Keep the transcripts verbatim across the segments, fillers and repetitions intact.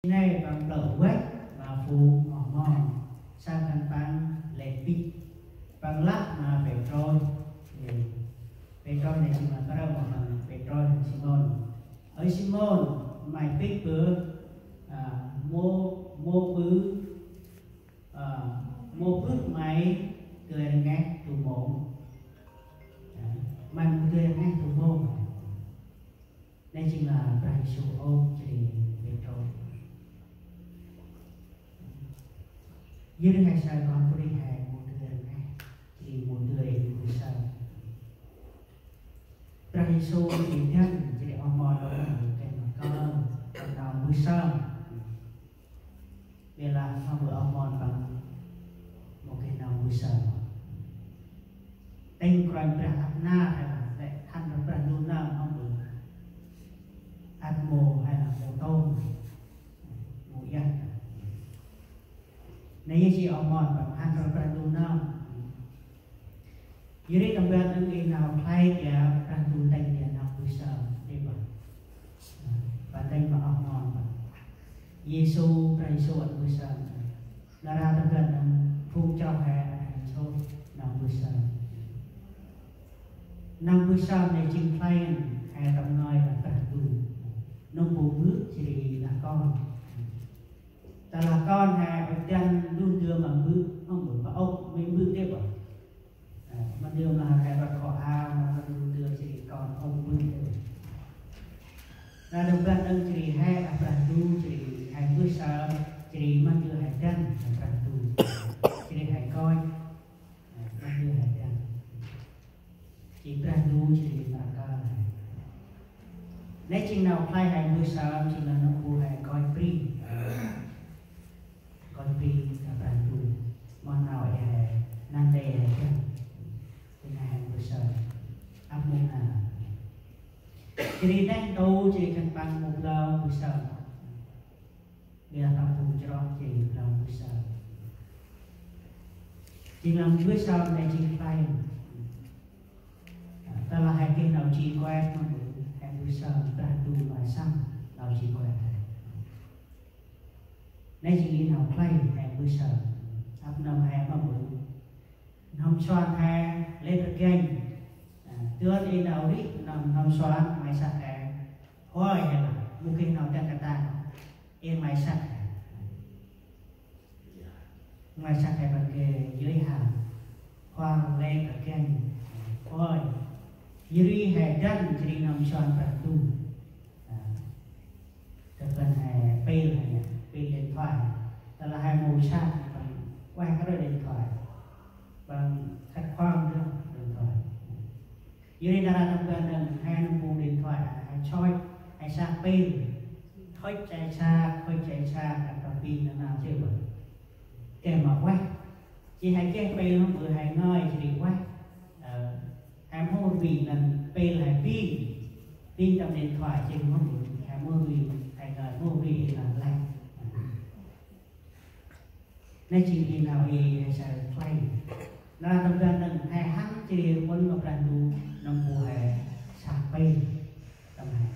Nê păng plơ̆ văch ma phung oh mon, saơ khân păng lĕ bĭch. Păng lah ma Pêtrôs. Pêtrôs nê jêng ma Pêtrôs, ma păng Pêtrôs, Simôn. Ơ Simôn, may bĭch bơh, a, mâu, mâu ƀư, a, mâu bưp may dơi rngeh du mông. A, may mâu dơi rngeh du mông. Nê jêng lah Brah Yêsu ôp jêh ri Pêtrôs. Yor ri he saơ kon bunuyh he mâu dơi rngeh, jêh ri mâu dơi mbơh saơ. Brah Yêsu jêh ri dăn, jêh ri oh mon ôp, geh ma kơl, geh nau mbơh saơ. Ƀiălah ma ƀư oh mon păng mâu geh nau mbơh saơ. Tĭng Kôranh Brah ăp nar he lah, lĕ hăn Brah Ndu nơm ma ƀư. Ăp mâu he lah mâu tông, mâu iăt. Nê yơh jêh oh mon păng hăn Brah Ndu nơm. Yor ri tâm ban đŏng i nau khlay tiă Brah Ndu tĭng tiă nau mbơh saơ, dê bơh. Păng tĭng ma oh mon păng. Yêsu, Brah Yêsu ăt mbơh saơ. Nar aơ tâm ban đŏng phung chroh he ăt he nsrôyh nau mbơh saơ. Nau mbơh saơ nê jêng khlay he tâm ngơi Brah Ndu. Nâm bu mbơh jêh ri lah kon. Tơlah kon he ŭch dăn ndŭl ndơ ma mbơ̆, ŏk mbơ̆, ma ŏk, mĭn mbơ̆ dê bơh. A, ma ndơ ma he rŏt kho ao, ma ndơ jêh ri kon ŏk mbơ̆ dê bơh. Nar aơ tâm ban đŏng jêh ri he, a, Brah Ndu, jêh ri he mbơh saơ, jêh ri ma ndơ he dăn, a, Brah Ndu. Jêh ri he nkoch, a, ma ndơ he dăn. Jêh Brah Ndu jêh ri mra kơl he. Nê jêng nau khlay he mbơh saơ, jêng lah nâm bu he nkoch bri. Nkoch bri kơ Brah Ndu. Moh nau i he, nau ndơ he dăn. Jêng he mbơh saơ. Ăp mông nau. Jêh ri neh ntu, jêh ri khân păng mâu blao mbơh saơ. Ƀiălah tâm phung chroh jêh ri blao mbơh saơ. Jêng lah mbơh saơ nê jêng khlay. Tơlah he geh nau ji kuet ma mbơ̆, he mbơh saơ, Brah Ndu ma săm nau ji kuet he. Nê jêng i nau khlay he mbơh saơ. Ăp nâm he ma mbơ̆. N'hâm suan he lĕ rgênh. A, dơn i nau rêh, n'hâm, n'hâm suan, may săk he. Hơi he lah, mâu geh nau dăn katang. I may săk he. May săk he păng geh yơi ha. Hơi lĕ rgênh. Hơi. Yor ri he dăn, jêh ri n'hâm suan Brah Ndu. A. Tâm ban he pil he, pil điện thoại. Tơlah he mâu săk, păng ueh kơt điện thoại. Păng khăt khoang dơm điện thoại. Yor ri nar aơ tâm ban đŏng he nâm bu điện thoại, he chôch, he săk pil. Chôch he săk, chôch he săk, a, tâm pil nau nau jêh bơh. Geh ma ueh. Jêh he geh pil ma mbơ̆ he ngơi jêh ri ueh. Ơ, he mâu rvê nây pil he bêng. Bêng tâm điện thoại jêh mâu rvê, he mâu rvê, he ngơi mâu rvê i nau lĕ. Nê jêng i nau i he saơ khlay. Nar aơ tâm ban đŏng he hăn jêh ri rƀŭn ma Brah Ndu nâm bu he săk pil. Tâm he.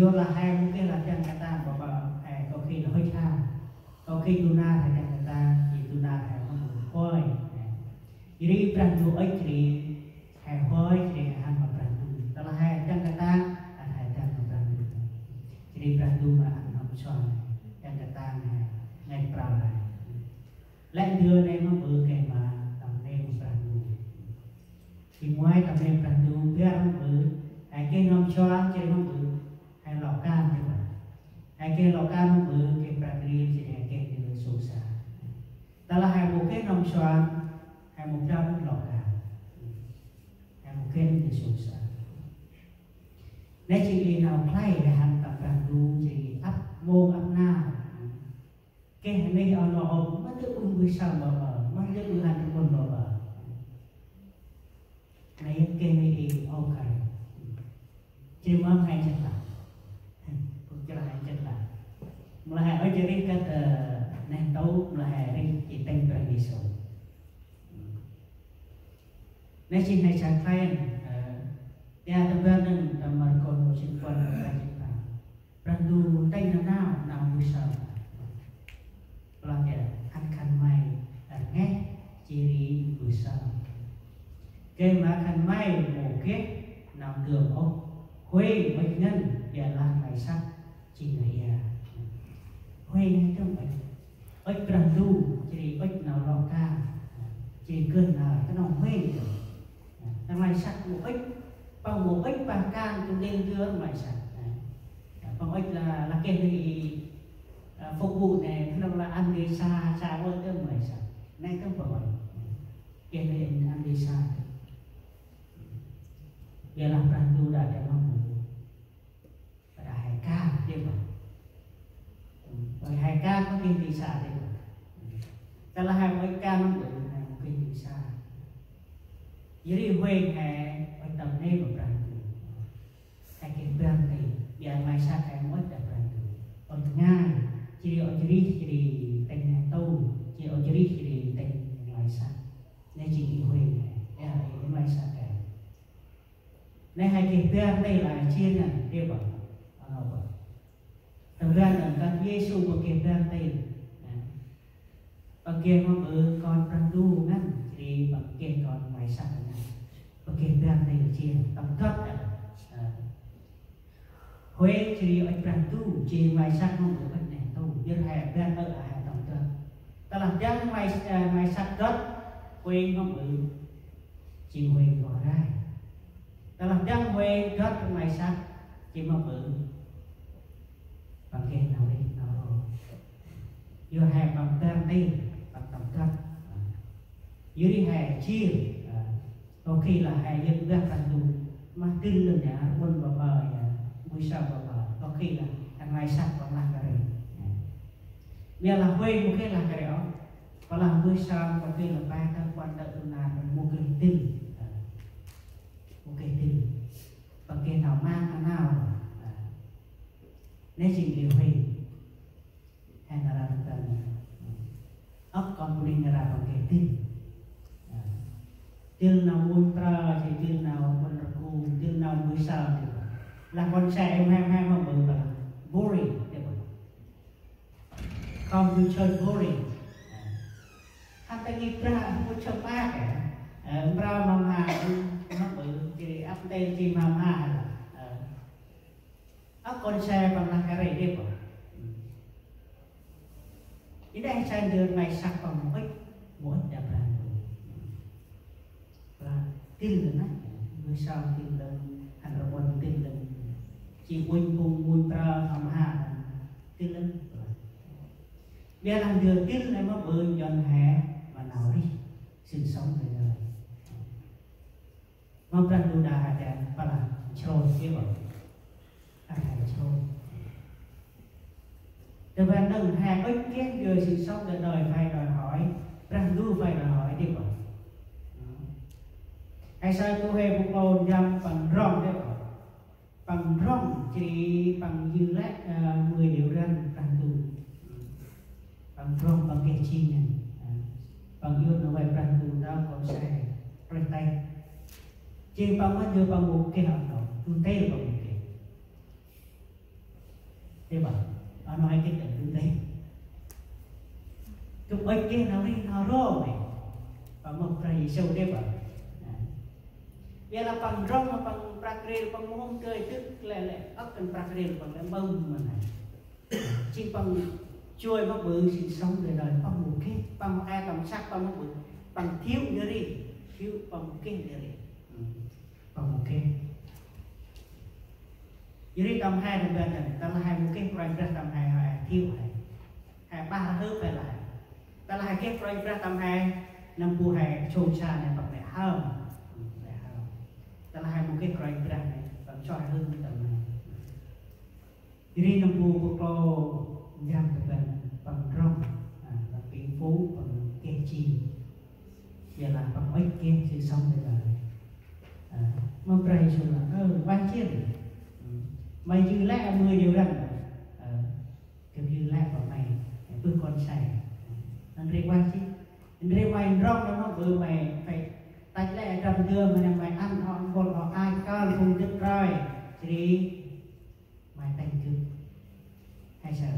Yorlah he mâu geh lah dăn katang, bơ bơ he có khi lah hŭch ha. Có khi du nar he dăn katang, jêh du nar he mâu hơi. Jêh ri Brah Ndu ŭch jêh ri he hơi, jêh ri he hăn ma Brah Ndu. Tơlah he dăn katang, ăt he dăn ma Brah Ndu. Jêh ri Brah Ndu ma ăn n'hâm suan, dăn katang he, ngăch prao he. Lĕ ndơ nê ma mbơ̆ geh ma tâm nêm Brah Ndu. Jêng ngoai tâm nêm Brah Ndu, ƀiălah ma mbơ̆, he geh n'hâm suan, jêh ri ma mbơ̆, he lŏ kan jêh bơh. He geh lŏ kan ma mbơ̆, geh prăk ri, jêh ri he geh ndơ sông sa. Tơlah he mâu geh n'hâm suan, he mâu geh lŏ kan. He mâu geh ndơ sông sa. Nê jêng i nau khlay he hăn tâm Brah Ndu, jêh ri ăp mông ăp nar. Geh nê oh nô ôp, mâu dơi ƀư mbơh saơ bơ bơ, mâu dơi ƀư hăn rƀŭn bơ bơ. Nê yơh geh nê i ôp khlay. Jêh mâm he jêh lah. Phung chroh he jêh lah. Mâu lah he ôh jêh ri kơt, ơ, neh ntu, mâu lah he ri jêh tĭng Brah Yêsu. Nê jêng he saơ khlay, ơ, tiă tâm ban đŏng tâm Markôs jêng puăn Brah Yêsu. Brah Ndu tĭng nau nau, nau mbơh saơ. Geh nau ndơm ôh. Huêng ŭch ngăn, ƀiălah nglay săk jêng ri a. Huêng he dơm ŭch. Ŭch Brah Ndu, jêh ri ŭch nau lŏ kan. Jêh ri gơnh nau, knŏng huêng dơm. Nglay săk mâu ŭch, păng mâu ŭch pah kan tu ntil ndơ nglay săk. Păng ŭch lah, lah geh nau i, a, phục vụ nê, knŏng lah ăn đi sa, sa mâu dơm nglay săk. Nê dơm păng ŭch. Geh nau ăn đi sa. Ƀiălah Brah Ndu đă dăn mâu ƀư. Ƀiălah he kan dê bơh. Ƀiălah he kan mâu geh đi sa dê bơh. Tơlah he ŭch kan mâu ƀư, he mâu geh đi sa. Jêh ri huêng he ŭch tâm nê ma Brah Ndu. He geh bar nti, ƀiălah nglay săk he mâu ŭch đah Brah Ndu. Ŭch ngai, jêh ri ŭch rêh, jêh ri tĭng neh ntu, jêh ri ŭch rêh, jêh ri tĭng nglay săk. Nê jêng i huêng he, ê, ê, nglay săk he. Nê he geh bar nti lah jêng nê, dê bơh. Ơ, bơh. Tâm ban nê kơt Yêsu păng geh bar nti. Nê. Păng geh mâu ƀư kon Brah Ndu ngăn, jêh ri păng geh kon nglay săk ngăn. Păng geh bar nti jêng, tâm kơt nê. Ơ. Huêng jêh ri ŭch Brah Ndu, jêng nglay săk mâu ƀư ŭch neh ntu, jêh he bar ơ he tâm kơt. Tơlah dăng nglay, ơ, nglay săk kơt, huêng mâu ƀư, jêng huêng roh rai. Tơlah dăng huêng kơt nglay săk, jêng mâu ƀư, păng geh nau rêh nau ro. Yor he păng bar nti, păng tâm kơt. Yor ri he jêng, ơ, Có khi là he yơk ƀiălah Brah Ndu, mâu dâng lơn ya, ƀon bơh bơh ya, mbơh sơm bơh bơh. Có khi là he nglay săk păng lah kơt ri. Ƀiălah huêng mâu geh lah kơt ri ôh. Păng lah mbơh sơm, có khi là pe tơ̆, puăn tơ̆, du nar, mâu geh dâng. Mâu geh dâng. Păng geh nau ma, nau. Nê jêng i huêng. He nar aơ tâm ban. Âk kon bunuyh nar aơ păng geh dâng. Dâng nau mŭnh prơ, jêh dâng nau ƀon rgum, dâng nau mbơh sơm. Lah kon se em he, he mâu ƀư păng lah boring, dê bơh. Come to church boring. Hăn ta ngih Brah, mŭt sơm ƀă, ơ, prơ mâu mha, mâu ƀư, jêh ri ăp ntil jêh mâu mha, ơ. Ơ, kon se păng lah kơt ri dê bơh. Jêh nê he say ndơ nglay săk păng mâu ŭch, mâu ŭch đah Brah Ndu. Lah, dâng lơn nê, mbơh sơm dâng lơn, hăn rƀon dâng lơn. Jêh ŭnh pŭng ŭnh prơ hăm ha, dâng lơn. Ƀiălah ndơ dâng lơn mâu ƀư, njŏn he ma nau rêh, sự sống đời đời. Mâu Brah Ndu đă he dăn, păng lah nsrôyh dê bơh. Ăt he nsrôyh. Tâm ban nâng he ŭch geh ndơ sự sống đời đời phải đòi hỏi, Brah Ndu phải đòi hỏi dê bơh. He say tu he bu klô ndăm păng ndrŏng dê bơh. Păng ndrŏng jêh ri păng yơ̆ lĕ, ơ, mười điều răn Brah Ndu. Păng ndrŏng păng geh jêng ngăn. Ơ, păng yơ̆ nau vay Brah Ndu nau kon se rêh tay. Jêng păng mâu dơi păng mâu geh ăp nau, du ntil păng mâu geh. Dê bơh, ăp nau he gĭt đah du ntil. Gâp ŭch geh nau rêh nau ro nê. Păng mâu Brah Yêsu dê bơh. Ƀiălah păng ndrŏng păng prăk rêl păng mâu hôm dơi dâk lĕ lĕ âk kăn prăk rêl păng lĕ ƀơm ma nê. Jêng păng joi mâu ƀư sự sống đời đời păng mâu geh, păng mâu ai tâm săk păng mâu ƀư, păng thiu ndơ ri, thiu păng mâu geh ndơ ri. Păng mâu geh. Jêh ri tâm he tâm ban nê, tơlah he mâu geh Kôranh Brah tâm he, he thiu he. He ƀah rhưp he lah. Tơlah he geh Kôranh Brah tâm he, nâm bu he sông sa nê păng lĕ hơm. Lĕ hơm. Tơlah he mâu geh Kôranh Brah nê, păng sŏ he hưn tâm he. Jêh ri nâm bu bu klô njam tâm ban păng ndrŏng, ơ, păng pĭn pŭ, păng geh jêng. Ƀiălah păng ŭch geh sự sống đời đời. Ơ, mâu Brah Yêsu lah, ơ, vay jêh. May yơ̆ lĕ mười điều răn. Ơ, gâp yơ̆ lĕ bơh may, bơh kon se. Năn ri vay jêh. Năn ri may ndrŏng nê mâu ƀư may, phải tăch lĕ drăm dơm, may ăn hŏ, mpôl hŏ, ai kơl phung dâk rơi. Jêh ri may tâng gâp. He say.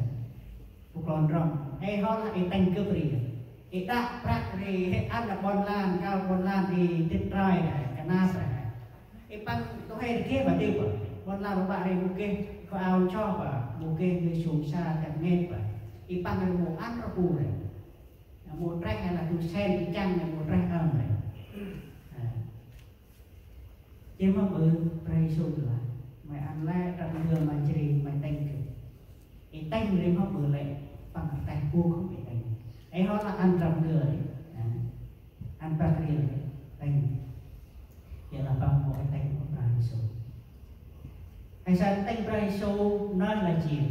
Bu klô ndrŏng. Ê hŏ lah ê tâng gâp ri. Ê đă prăk ri, ê ăn lah ƀon lan, kơl ƀon lan ri dâk rơi, kơnap ri. I păng tŏ he rkeh ba tê ba. Ƀon lan ƀă ri mâu geh kơ ao ncho ba, mâu geh ngơi sông sa tep nget ba. I păng ri mâu ăn rpu ri. Mâu treh lah du sen i chăng mâu treh ơm ri. Jêh mâu ƀư Brah Yêsu lah: May ăn lĕ trăp ndơ may jêh ri may tĭng gâp. I tĭng ri mâu ƀư lĕ păng teh bu khŏm i tĭng. I hŏ lah ăn trăp ndơ ri. Ăn Brah ri tĭng. Jêh lah păng mâu i tĭng Brah Yêsu. Ay sa tĭng Brah Yêsu nơh lah jêr.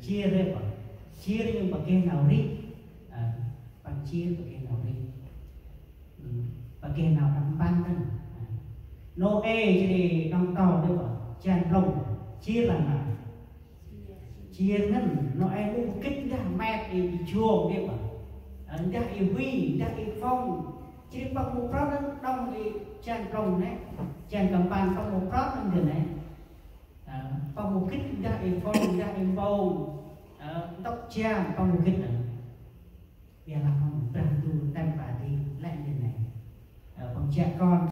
Jêr ri păng. Jêr ri păng geh nau rêh. Păng jêr păng geh nau rêh. Păng geh nau đăp mpăn tâng. Nôê jêh ri đŏng tâo ri păng jan plông. Jêr lah nau jêr ngăn, nôê mâu gĭt ndah met i, i jông ri păng. Ndah i hui, ndah i phông. Jêh ri păng mâu prăp nâng đŏng i jan plông nê. Jan kăm mpăn păng mâu prăp nâng dơ nê. Păng mâu gĭt ndah i phông, ndah i mpông. Ntŭk jan păng mâu gĭt nâng. Biă lah păng Brah Ndu tĭng ba di lĕ dơ nê. Păng chiă kon